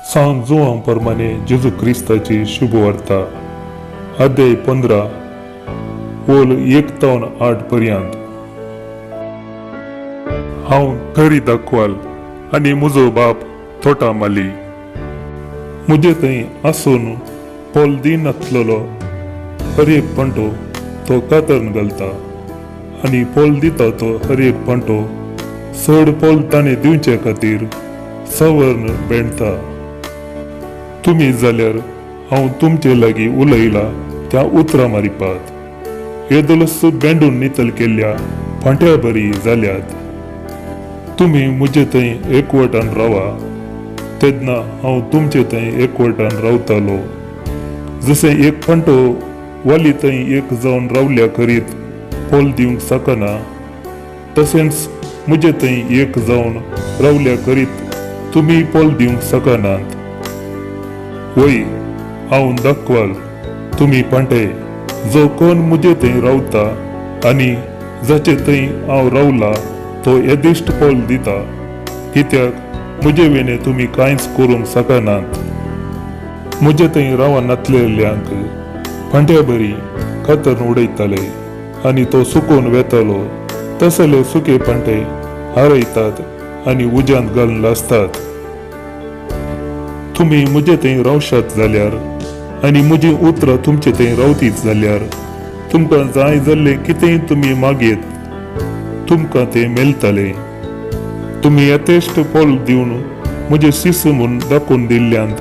सांत जुवांव परमाने जेजू क्रिस्ताची शुभवार्ता, अध्याय 15, ओल 1 तावन 8 पर्यंत. हांव खरी दाखवाल आनी म्हजो बाप थोटा माली. म्हजे थंय आसून पोल दिनातलेलो हर एक पांटो तो कातरून घालता आनी पोल दिता तो हर एक पांटो चड पोल ताणें दिवचे खातीर सवर्ण बेणता. तुमी जाल्यार हांव तुमचे लागीं उलयला त्या उतरां मारिपात येदोलस बेंडून नितल केल्ल्या फांट्या बरी जाल्यात. तुमी म्हजे थंय एकवटान रावा, तेन्ना हांव तुमचे थंय एकवटान रावतालो. जशें एक फांटो वाली थंय एक जावन रावल्या करीत पोल दिवंक शकना, तशेंच म्हजे थंय एक जावन रावल्या करीत तुमी पोल दिवंक शकनात. वय, हांव दाखवाल, तुमी पांटे. जो कोण म्हजे थंय रावता आनी जाचे थंय हांव रावला तो येदिश्ट पोल दिता, कित्याक म्हजे वेणे तुमी कांयच करूंक शकनात. म्हजे थंय रावनातलेल्यांक फांट्या बरी कातरून उडयताले आनी तो सुकून वेतालो. तसले सुके फांटे हारयतात आनी उज्यांत घालून लासतात. तुमी म्हजे थंय रावशात जाल्यार आनी म्हजी उतरां तुमचे थंय रावतीत जाल्यार तुमकां जाय जाल्लें कितेंय तुमी मागयत, तुमकां तें मेळटलें. तुमी यथेश्ट पोल दिवन म्हजे शिशू म्हूण दाखोवन दिल्ल्यांत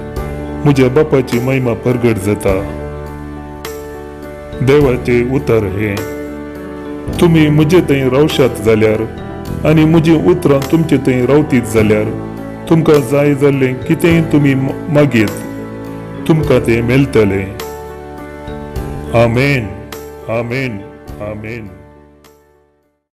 म्हज्या बापाची महिमा परगट जाता. देवाचे उतर हें. तुमी म्हजे थंय रावशात जाल्यार आनी म्हजी उतरां तुमचे थंय रावतीत जाल्यार तुमकां जाय जाल्लें कितेंय तुमी मागयत, तुमकां तें मेळटलें. आमेन, आमेन, आमेन.